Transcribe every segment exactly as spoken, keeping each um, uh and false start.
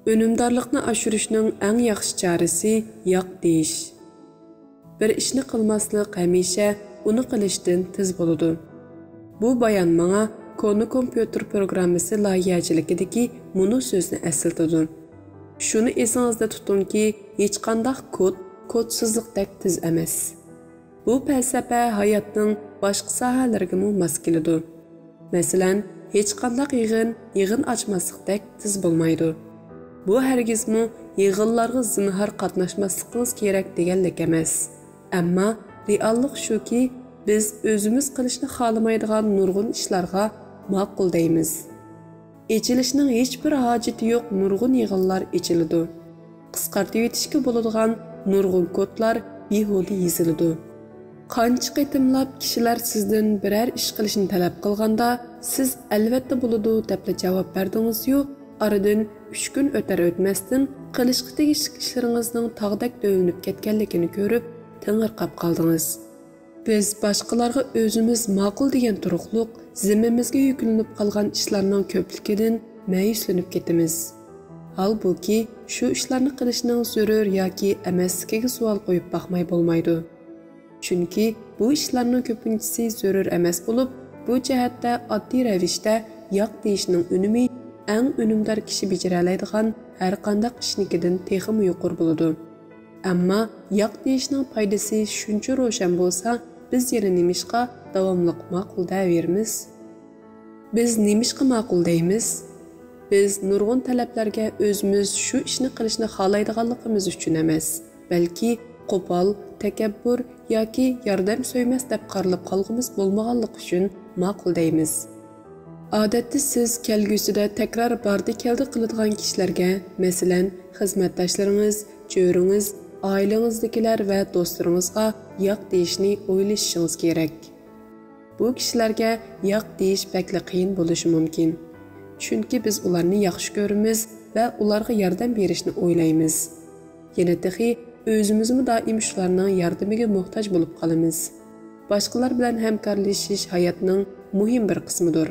ئۈنۈمدارلىقنى ئاشۇرۇشنىڭ ئەڭ ياخشى چارىسى ياق دېيىش. بىر ئىشنى قىلماسلىق ھەمىشە ئۇنى قىلىشتىن تېز بولىدۇ. بۇ بايان ماڭا كونا كومپيۇتېر پروگراممىسى لايىھەچىلىكىدىكى مۇنۇ سۆزنى ئەسلىتىدۇ: شۇنى ئېسىڭىزدە تۇتۇڭكى، ھېچقانداق كود كودسىزلىقتەك تېز ئەمەس. بۇ پەلسەپە ھاياتنىڭ باشقا ساھەلىرىگىمۇ ماس كېلىدۇ. مەسىلەن، ھېچقانداق يىغىن يىغىن ئاچماسلىقتەك تېز بولمايدۇ. بۇ ھەرگىزمۇ يىغىنلارغا زىنھار قاتناشماسلىقىڭىز كېرەك دېگەنلىك ئەمەس. ئەمما رېئاللىق شۇكى، بىز ئۆزىمىز قىلىشنى خالىمايدىغان نۇرغۇن ئىشلارغا ماقۇل دەيمىز. ئېچىلىشنىڭ ھېچبىر ھاجىتى يوق نۇرغۇن يىغىنلار ئېچىلىدۇ. قىسقارتىۋېتىشكە بولىدىغان نۇرغۇن كودلار بىھۇدە يېزىلىدۇ. قانچە قېتىملاپ كىشىلەر سىزدىن بىرەر ئىش قىلىشنى تەلەپ قىلغاندا، سىز «ئەلۋەتتە بولىدۇ» دەپلا جاۋاب بەردىڭىزيۇ، ئارىدىن ئۈچ كۈن ئۆتەر ئۆتمەستىن قىلىشقا تېگىشلىك ئىشلىرىڭىزنىڭ تاغدەك دۆۋىلىنىپ كەتكەنلىكىنى كۆرۈپ تېڭىرقاپ قالدىڭىز. بىز باشقىلارغا ئۆزىمىز ماقۇل دېگەن تۇرۇقلۇق، زىممىمىزگە يۈكلىنىپ قالغان ئىشلارنىڭ كۆپلۈكىدىن مەيۈسلىنىپ كېتىمىز. ھالبۇكى، شۇ ئىشلارنى قىلىشنىڭ زۆرۈر ياكى ئەمەسلىكىگە سوئال قويۇپ باقماي بولمايدۇ. چۈنكى بۇ ئىشلارنىڭ كۆپىنچىسى زۆرۈر ئەمەس بولۇپ، بۇ جەھەتتە ئاددىي رەۋىشتە ياق دېيىشنىڭ ئۈنۈمى ئەڭ ئۈنۈمدار كىشى بېجىرەلەيدىغان ھەرقانداق ئىشنىڭكىدىن تېخىمۇ يۇقىرى بولىدۇ. ئەمما ياق دېيىشنىڭ پايدىسى شۇنچە روشەن بولسا، بىز يەنە نېمىشقا داۋاملىق ماقۇل دەۋېرىمىز؟ بىز نېمىشقا ماقۇل دەيمىز؟ بىز نۇرغۇن تەلەپلەرگە ئۆزىمىز شۇ ئىشنى قىلىشنى خالايدىغانلىقىمىز ئۈچۈن ئەمەس، بەلكى قوپال، تەكەببۇر ياكى ياردەم سۆيمەس دەپ قارىلىپ قالغۇمىز بولمىغانلىقى ئۈچۈن ماقۇل دەيمىز. ئادەتتە سىز كەلگۈسىدە تەكرار باردى-كەلدى قىلىدىغان كىشىلەرگە، مەسىلەن، خىزمەتداشلىرىڭىز، جۆرىڭىز، ئائىلىڭىزدىكىلەر ۋە دوستلىرىڭىزغا ياق دېيىشنى ئويلىشىشىڭىز كېرەك. بۇ كىشىلەرگە ياق دېيىش بەكلا قىيىن بولۇشى مۇمكىن. چۈنكى بىز ئۇلارنى ياخشى كۆرىمىز ۋە ئۇلارغا ياردەم بېرىشنى ئويلايمىز. يەنە تېخى ئۆزىمىزمۇ دائىم شۇلارنىڭ ياردىمىگە موھتاج بولۇپ قالىمىز. باشقىلار بىلەن ھەمكارلىشىش ھاياتنىڭ مۇھىم بىر قىسمىدۇر.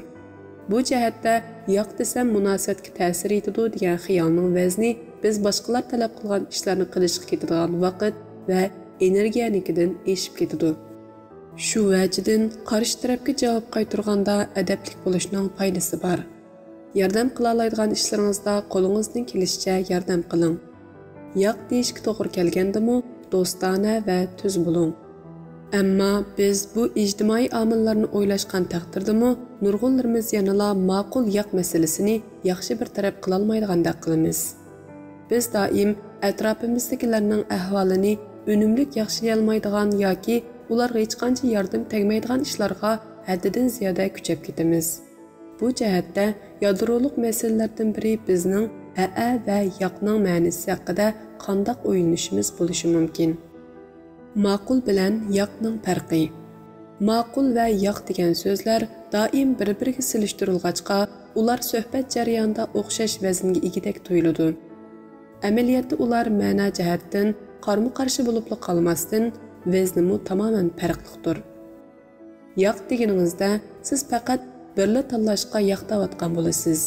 بۇ جەھەتتە ياق دېسەم مۇناسىۋەتكە تەسىر يېتىدۇ دېگەن خىيالنىڭ ۋەزنى بىز باشقىلار تەلەپ قىلغان ئىشلارنى قىلىشقا كېتىدىغان ۋاقىت ۋە ئېنېرگىيەنىڭكىدىن ئېشىپ كېتىدۇ. شۇ ۋەجىدىن قارشى تەرەپكە جاۋاب قايتۇرغاندا ئەدەپلىك بولۇشنىڭ پايدىسى بار. ياردەم قىلالايدىغان ئىشلىرىڭىزدا قولىڭىزدىن كېلىشىچە ياردەم قىلىڭ. ياق دېيىشكە توغرا كەلگەندىمۇ دوستانە ۋە تۈز بولۇڭ. ئەمما بىز بۇ ئىجتىمائىي ئامىللارنى ئويلاشقان تەقدىردىمۇ، نۇرغۇنلىرىمىز يەنىلا ماقۇل ياق مەسىلىسىنى ياخشى بىر تەرەپ قىلالمايدىغاندەك قىلىمىز. بىز دائىم ئەتراپىمىزدىكىلەرنىڭ ئەھۋالىنى ئۈنۈملۈك ياخشىلىيالمايدىغان ياكى ئۇلارغا ھېچقانچە ياردىمى تەگمەيدىغان ئىشلارغا ھەددىدىن زىيادە كۈچەپ كېتىمىز. بۇ جەھەتتە يادرولۇق مەسىلىلەردىن بىرى بىزنىڭ ھەئە ۋە ياقنىڭ مەنىسى ھەققىدە قانداق ئويلىنىشىمىز بولۇشى مۇمكىن. ماقۇل بىلەن ياقنىڭ پەرقى. ماقۇل ۋە ياق دېگەن سۆزلەر دائىم بىر-بىرىگە سېلىشتۇرۇلغاچقا، ئۇلار سۆھبەت جەريانىدا ئوخشاش ۋەزىنگە ئىگىدەك تۇيۇلىدۇ. ئەمەلىيەتتە ئۇلار مەنا جەھەتتىن قارمۇ-قارشى بولۇپلا قالماستىن، ۋەزنىمۇ تامامەن پەرقلىقتۇر. ياق دېگىنىڭىزدە سىز پەقەت بىرلا تاللاشقا ياق دەۋاتقان بولىسىز.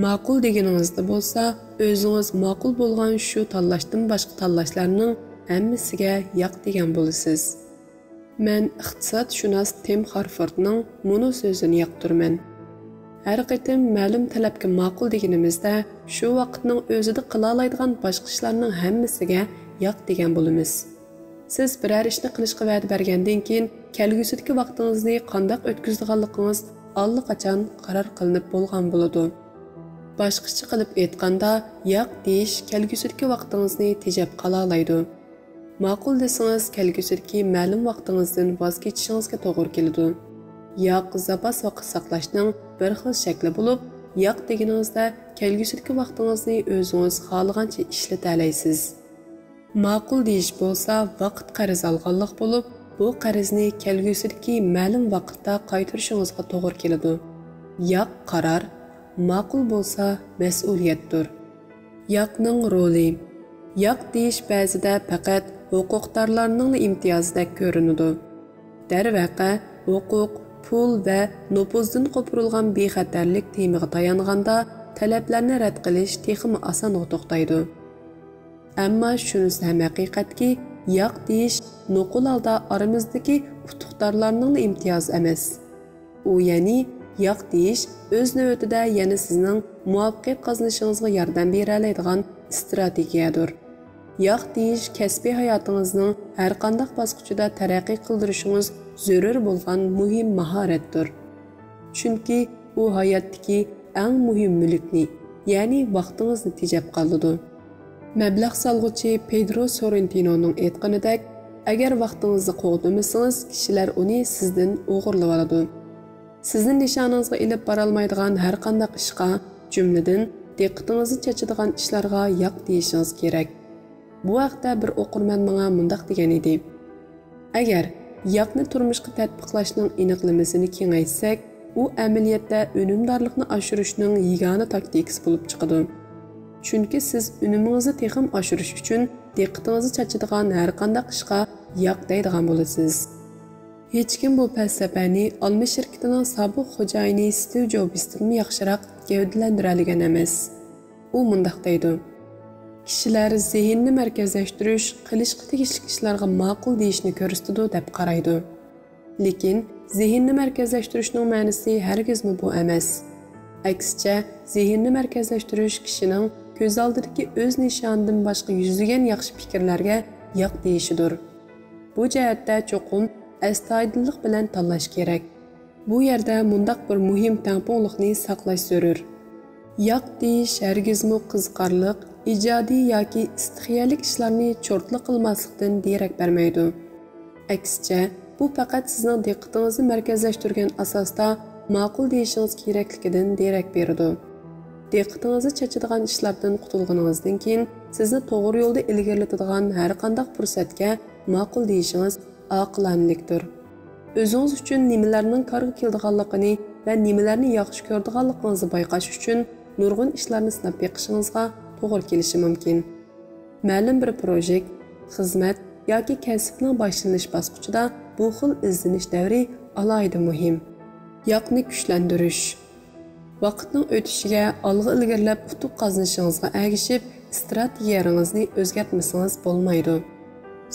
ماقۇل دېگىنىڭىزدە بولسا، ئۆزىڭىز ماقۇل بولغان شۇ تاللاشتىن باشقا تاللاشلارنىڭ ھەممىسىگە ياق دېگەن بولىسىز. مەن ئىقتىسادشۇناس تىم خارفوردنىڭ مۇنۇ سۆزىنى ياقتۇرىمەن: ھەر قېتىم مەلۇم تەلەپكە ماقۇل دېگىنىمىزدە، شۇ ۋاقىتنىڭ ئۆزىدە قىلالايدىغان باشقا ئىشلارنىڭ ھەممىسىگە ياق دېگەن بولىمىز. سىز بىرەر ئىشنى قىلىشقا ۋەدە بەرگەندىن كېيىن، كەلگۈسىدىكى ۋاقتىڭىزنى قانداق ئۆتكۈزىدىغانلىقىڭىز ئاللىقاچان قارار قىلىنىپ بولغان بولىدۇ. باشقىچە قىلىپ ئېيتقاندا، ياق دېيىش كەلگۈسىدىكى ۋاقتىڭىزنى تېجەپ قالالايدۇ. ماقۇل دېسىڭىز، كەلگۈسىدىكى مەلۇم ۋاقتىڭىزدىن ۋاز كېچىشىڭىزگە توغرا كېلىدۇ. ياق زاپاس ۋاقىت ساقلاشنىڭ بىر خىل شەكلى بولۇپ، ياق دېگىنىڭىزدە كەلگۈسىدىكى ۋاقتىڭىزنى ئۆزىڭىز خالىغانچە ئىشلىتەلەيسىز. ماقۇل دېيىش بولسا ۋاقىت قەرز ئالغانلىق بولۇپ، بۇ قەرزنى كەلگۈسىدىكى مەلۇم ۋاقىتتا قايتۇرۇشىڭىزغا توغرا كېلىدۇ. ياق قارار، ماقۇل بولسا مەسئۇلىيەتتۇر. ياقنىڭ رولى. ياق دېيىش بەزىدە پەقەت ھوقۇقدارلارنىڭلا ئىمتىيازىدەك كۆرۈنىدۇ. دەرۋەقە، ھوقۇق، پۇل ۋە نوپۇزدىن قوپۇرۇلغان بىخەتەرلىك تېمىغا تايانغاندا، تەلەپلەرنى رەت قىلىش تېخىمۇ ئاسانغا توختايدۇ. ئەمما شۇنىسى ھەم ھەقىقەتكى، ياق دېيىش نوقۇل ھالدا ئارىمىزدىكى ئۇتۇقدارلارنىڭلا ئىمتىيازى ئەمەس. ئۇ، يەنى ياق دېيىش ئۆز نۆۋىتىدە يەنە سىزنىڭ مۇۋەپپەقىيەت قازىنىشىڭىزغا ياردەم بېرەلەيدىغان ئىستراتېگىيەدۇر. ياق دېيىش كەسپىي ھاياتىڭىزنىڭ ھەرقانداق باسقۇچىدا تەرەققىي قىلدۇرۇشىڭىز زۆرۈر بولغان مۇھىم ماھارەتتۇر. چۈنكى ئۇ ھاياتتىكى ئەڭ مۇھىم مۈلۈكنى، يەنى ۋاقتىڭىزنى تېجەپ قالىدۇ. مەبلەغ سالغۇچى پېدرو سورېنتىنونىڭ ئېيتقىنىدەك، ئەگەر ۋاقتىڭىزنى قوغدىمىسىڭىز، كىشىلەر ئۇنى سىزدىن ئوغرىلىۋالىدۇ. سىزنى نىشانىڭىزغا ئېلىپ بارالمايدىغان ھەرقانداق ئىشقا، جۈملىدىن دىققىتىڭىزنى چېچىدىغان ئىشلارغا ياق دېيىشىڭىز كېرەك. بۇ ھەقتە بىر ئوقۇرمەن ماڭا مۇنداق دېگەن ئىدى: «ئەگەر ياقنى تۇرمۇشقا تەتبىقلاشنىڭ ئېنىقلىمىسىنى كېڭەيتسەك، ئۇ ئەمەلىيەتتە ئۈنۈمدارلىقنى ئاشۇرۇشنىڭ يېگانە تاكتىكىسى بولۇپ چىقىدۇ. چۈنكى سىز ئۈنۈمىڭىزنى تېخىمۇ ئاشۇرۇش ئۈچۈن دىققىتىڭىزنى چاچىدىغان ھەرقانداق ئىشقا ياق دەيدىغان بولىسىز.» ھېچكىم بۇ پەلسەپەنى ئالما شىركىتىنىڭ سابىق خوجايىنى ستىۋ جوبستىنمۇ ياخشىراق گەۋدىلەندۈرەلىگەن ئەمەس. ئۇ مۇنداق دەيدۇ: «كىشىلەر زېھىننى مەركەزلەشتۈرۈش قىلىشقا تېگىشلىك ئىشلارغا ماقۇل دېيىشنى كۆرسىتىدۇ دەپ قارايدۇ. لېكىن زېھىننى مەركەزلەشتۈرۈشنىڭ مەنىسى ھەرگىزمۇ بۇ ئەمەس. ئەكسىچە، زېھىننى مەركەزلەشتۈرۈش كىشىنىڭ كۆز ئالدىدىكى ئۆز نىشانىدىن باشقا يۈزلىگەن ياخشى پىكىرلەرگە ياق دېيىشىدۇر. بۇ جەھەتتە چوقۇم ئەستايىدىللىق بىلەن تاللاش كېرەك.» بۇ يەردە مۇنداق بىر مۇھىم تەڭپۇڭلۇقنى ساقلاش زۆرۈر. ياق دېيىش ھەرگىزمۇ قىزىقارلىق، ئىجادىي ياكى ئىستىخىيەلىك ئىشلارنى چورتلا قىلماسلىقتىن دېرەك بەرمەيدۇ. ئەكسىچە، بۇ پەقەت سىزنىڭ دىققىتىڭىزنى مەركەزلەشتۈرگەن ئاساستا ماقۇل دېيىشىڭىز كېرەكلىكىدىن دېرەك بېرىدۇ. دىققىتىڭىزنى چاچىدىغان ئىشلاردىن قۇتۇلغىنىڭىزدىن كېيىن، سىزنى توغرا يولدا ئىلگىرىلىتىدىغان ھەرقانداق پۇرسەتكە ماقۇل دېيىشىڭىز ئاقىلانىلىكتۇر. ئۆزىڭىز ئۈچۈن نېمىلەرنىڭ كارغا كېلىدىغانلىقىنى ۋە نېمىلەرنى ياخشى كۆرىدىغانلىقىڭىزنى بايقاش ئۈچۈن نۇرغۇن ئىشلارنى سىناپ بېقىشىڭىزغا توغرا كېلىشى مۇمكىن. مەلۇم بىر پروژېكت، خىزمەت ياكى كەسىپنىڭ باشلىنىش باسقۇچىدا بۇ خىل ئىزدىنىش دەۋرى ئالاھىدە مۇھىم. ياقنى كۈچلەندۈرۈش. ۋاقىتنىڭ ئۆتۈشىگە، ئالغا ئىلگىرىلەپ ئۇتۇق قازىنىشىڭىزغا ئەگىشىپ، ئىستراتېگىيەڭىزنى ئۆزگەرتمىسىڭىز بولمايدۇ.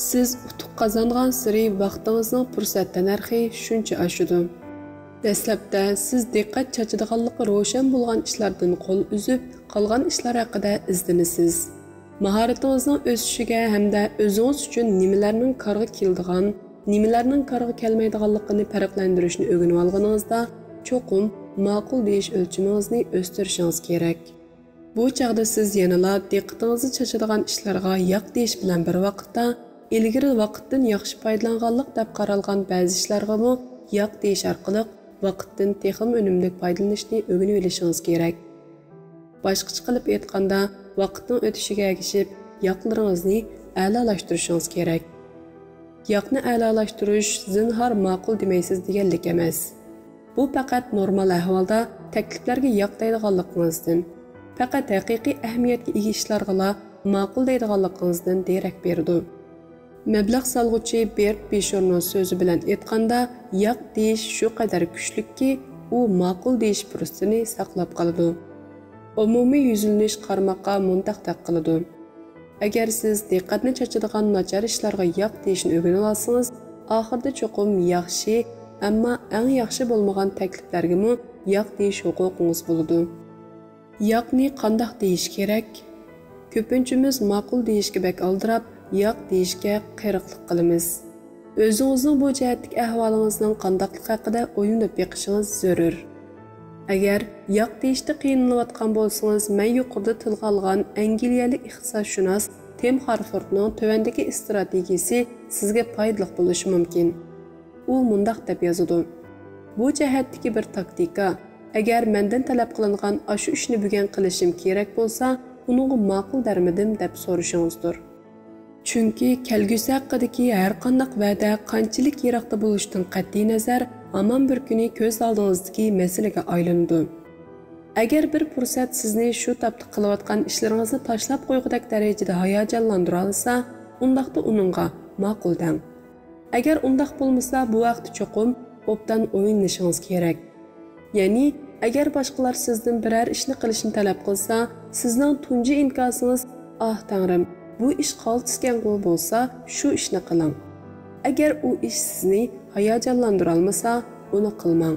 سىز ئۇتۇق قازانغانسېرى ۋاقتىڭىزنىڭ پۇرسەت تەننەرخى شۇنچە ئاشىدۇ. دەسلەپتە سىز دىققەت چاچىدىغانلىقى روشەن بولغان ئىشلاردىن قول ئۈزۈپ، قالغان ئىشلار ھەققىدە ئىزدىنىسىز. ماھارىتىڭىزنىڭ ئۆسۈشىگە ھەمدە ئۆزىڭىز ئۈچۈن نېمىلەرنىڭ كارغا كېلىدىغان، نېمىلەرنىڭ كارغا كەلمەيدىغانلىقىنى پەرقلەندۈرۈشنى ئۆگىنىۋالغىنىڭىزدا، چوقۇم ماقۇل دېيىش ئۆلچىمىڭىزنى ئۆستۈرۈشىڭىز كېرەك. بۇ چاغدا سىز يەنىلا دىققىتىڭىزنى چاچىدىغان ئىشلارغا ياق دېيىش بىلەن بىر ۋاقىتتا، ئىلگىرى ۋاقىتتىن ياخشى پايدىلانغانلىق دەپ قارالغان بەزى ئىشلارغىمۇ ياق دېيىش ئارقىلىق ۋاقىتتىن تېخىمۇ ئۈنۈملۈك پايدىلىنىشنى ئۆگىنىۋېلىشىڭىز كېرەك. باشقىچە قىلىپ ئېيتقاندا، ۋاقىتنىڭ ئۆتۈشىگە ئەگىشىپ ياقلىرىڭىزنى ئەلالاشتۇرۇشىڭىز كېرەك. ياقنى ئەلالاشتۇرۇش زىنھار ماقۇل دېمەيسىز دېگەنلىك ئەمەس. بۇ پەقەت نورمال ئەھۋالدا تەكلىپلەرگە ياق دەيدىغانلىقىڭىزدىن، پەقەت ھەقىقىي ئەھمىيەتكە ئىگە ئىشلارغىلا ماقۇل دەيدىغانلىقىڭىزدىن دېرەك بېرىدۇ. مەبلەغ سالغۇچى بېرت بىشورنىڭ سۆزى بىلەن ئېيتقاندا، ياق دېيىش شۇ قەدەر كۈچلۈككى، ئۇ ماقۇل دېيىش پۇرسىتىنى ساقلاپ قالىدۇ. ئومۇمىي يۈزلىنىش قارىماققا مۇنداق دەپ قىلىدۇ: ئەگەر سىز دىققەتنى چاچىدىغان ناچار ئىشلارغا ياق دېيىشنى ئۆگىنىۋالسىڭىز، ئاخىرىدا چوقۇم ياخشى، ئەمما ئەڭ ياخشى بولمىغان تەكلىپلەرگىمۇ ياق دېيىش ھوقۇقىڭىز بولىدۇ. ياقنى قانداق دېيىش كېرەك؟ كۆپىنچىمىز ماقۇل دېيىشكە بەك ئالدىراپ، ياق دېيىشكە قېرىقلىق قىلىمىز. ئۆزىڭىزنىڭ بۇ جەھەتتىكى ئەھۋالىڭىزنىڭ قانداقلىقى ھەققىدە ئويلىنىپ بېقىشىڭىز زۆرۈر. ئەگەر ياق دېيىشتە قىينىلىۋاتقان بولسىڭىز، مەن يۇقىرىدا تىلغا ئالغان ئەنگلىيەلىك ئىقتىسادشۇناس تىم خارفوردنىڭ تۆۋەندىكى ئىستراتېگىيىسى سىزگە پايدىلىق بولۇشى مۇمكىن. ئۇ مۇنداق دەپ يازىدۇ: «بۇ جەھەتتىكى بىر تاكتىكا، ئەگەر مەندىن تەلەپ قىلىنغان ئاشۇ ئىشنى بۈگۈن قىلىشىم كېرەك بولسا، ئۇنىڭغا ماقۇل دەرمىدىم دەپ سورىشىڭىزدۇر.» چۈنكى كەلگۈسى ھەققىدىكى ھەرقانداق ۋەدە قانچىلىك يىراقتا بولۇشتىن قەتئىينەزەر، ھامان بىر كۈنى كۆز ئالدىڭىزدىكى مەسىلىگە ئايلىنىدۇ. ئەگەر بىر پۇرسەت سىزنى شۇ تاپتا قىلىۋاتقان ئىشلىرىڭىزنى تاشلاپ قويغۇدەك دەرىجىدە ھاياجانلاندۇرالىسا، ئۇنداقتا ئۇنىڭغا ماقۇل دەڭ. ئەگەر ئۇنداق بولمىسا، بۇ ھەقتە چوقۇم ئوبدان ئويلىنىشىڭىز كېرەك. يەنى، ئەگەر باشقىلار سىزدىن بىرەر ئىشنى قىلىشنى تەلەپ قىلسا، سىزنىڭ تۇنجى ئىنكاسىڭىز، ئاھ تەڭرىم، بۇ ئىش قالتىسكەنغۇ بولسا، شۇ ئىشنى قىلىڭ. ئەگەر ئۇ ئىش سىزنى ھاياجانلاندۇرالمىسا، ئۇنى قىلماڭ.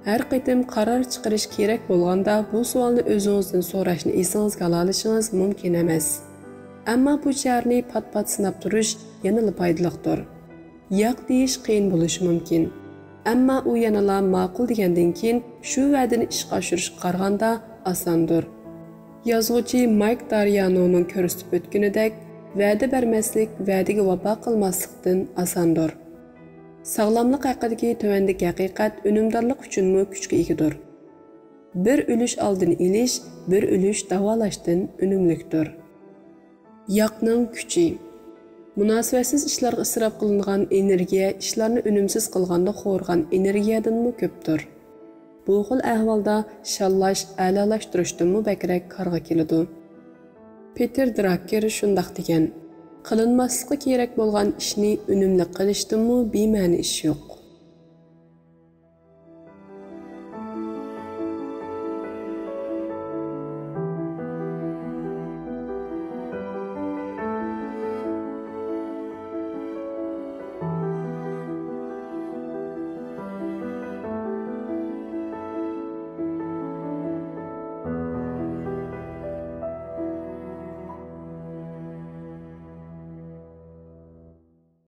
ھەر قېتىم قارار چىقىرىش كېرەك بولغاندا، بۇ سوئالنى ئۆزىڭىزدىن سوراشنى ئېسىڭىزگە ئالالىشىڭىز مۇمكىن ئەمەس. ئەمما بۇ چارىنى پات-پات سىناپ تۇرۇش يەنىلا پايدىلىقتۇر. ياق دېيىش قىيىن بولۇشى مۇمكىن. ئەمما ئۇ يەنىلا ماقۇل دېگەندىن كېيىن، شۇ ۋەدىنى ئىشقا ئاشۇرۇشقا قارىغاندا ئاساندۇر. يازغۇچى مايك داريانونىڭ كۆرسىتىپ ئۆتكىنىدەك، ۋەدە بەرمەسلىك ۋەدىگە ۋاپا قىلماسلىقتىن ئاساندۇر. ساغلاملىق ھەققىدىكى تۆۋەندىكى ھەقىقەت ئۈنۈمدارلىق ئۈچۈنمۇ كۈچكە ئىگىدۇر. بىر ئۈلۈش ئالدىنى ئېلىش، بىر ئۈلۈش داۋالاشتىن ئۈنۈملۈكتۇر. ياقنىڭ كۈچى. مۇناسىۋەتسىز ئىشلارغا ئىسراپ قىلىنغان ئېنېرگىيە ئىشلارنى ئۈنۈمسىز قىلغاندا خورىغان ئېنېرگىيەدىنمۇ كۆپتۇر. بۇ خىل ئەھۋالدا شاللاش ئەلالاشتۇرۇشتىنمۇ بەكرەك كارغا كېلىدۇ. پېتېر دراككېر شۇنداق دېگەن، قىلىنماسلىقى كېرەك بولغان ئىشنى ئۈنۈملۈك قىلىشتىنمۇ بىمەنە ئىش يوق.